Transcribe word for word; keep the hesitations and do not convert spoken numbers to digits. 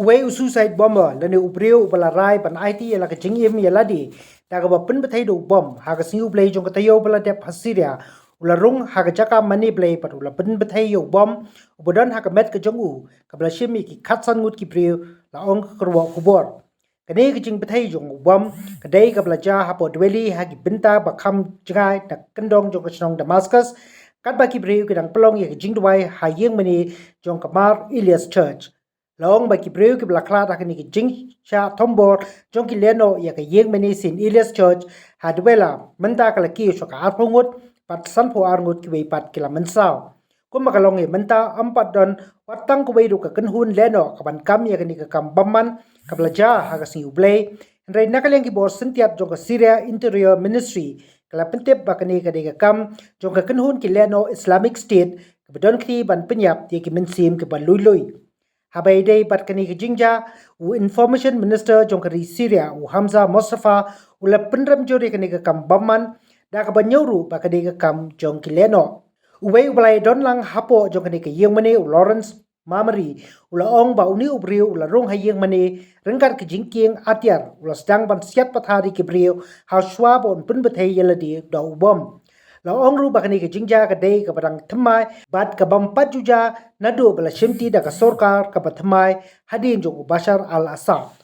Uwei u suicide bomber lane u briew uba la rai ban aiti ïa la ka jingim ïa lade da kaba pynbthei da u bom ha ka sngi U Blei jong ka taïew ba la dep ha Syria u la rung ha ka jaka mane Blei bad u la pynbthei ïa u bom uba don ha ka met ka jong u, kaba la shim ïa ki khatsan ngut ki briew, la ong ka kyrwoh khubor. Kane ka jingbthei jong u bom ka dei kaba la jia hapoh Dwelly ha ki bynta ba kham jngai na kyndong jong ka shnong Damascus, katba ki briew ki dang pynlong ïa ka jingduwai ha ïing mane jong ka Mar Elias Church. La ong ba ki briew kiba la khlad ha kane ka jingshah thombor jong ki lehnoh ïa ka ïing mane Saint Elias Church ha Dwelly mynta ka la kiew sha ka arphew ngut, bad sanphew ar ngut kiwei pat ki la mynsaw. Kumba ka long ïa mynta, ym pat don wat tang kawei ruh ka kynhun lehnoh kaban kam ïa kane ka kam bymman kaba la jia ha ka sngi U Blei. Hynrei na ka liang ki bor syntiat jong ka Syria Interior Ministry ka la pyntip ba kane ka dei ka kam jong ka kynhun ki lehnoh Islamic State kaba don kti ban pynïap ïa ki mynsiem kiba lui lui. Haba ïadei bad kane ka jingjia, u Information Minister jong ka ri Syria, u Hamza Mustafa, u la pynrem jur ïa kane ka kam bymman da kaba ñiew ruh ba ka dei ka kam jong ki lehnoh. Uwei uba la ïadon lang hapoh jong kane ka ïing mane, u Lawrence Mamari, u la ong ba une u briew u la rung ha ïing mane ryngkat ka jingkieng atiar, u la sdang ban siat pathar ïa ki briew ha shuwa ba un pynbthei ïa lade da u bom. La ong ruh ba kane ka jingjia ka dei kaba dang thymmai bad ka bym pat ju jia naduh ba la shimti da ka sorkar kaba thymmai hadien jong u Bashar al-Assad.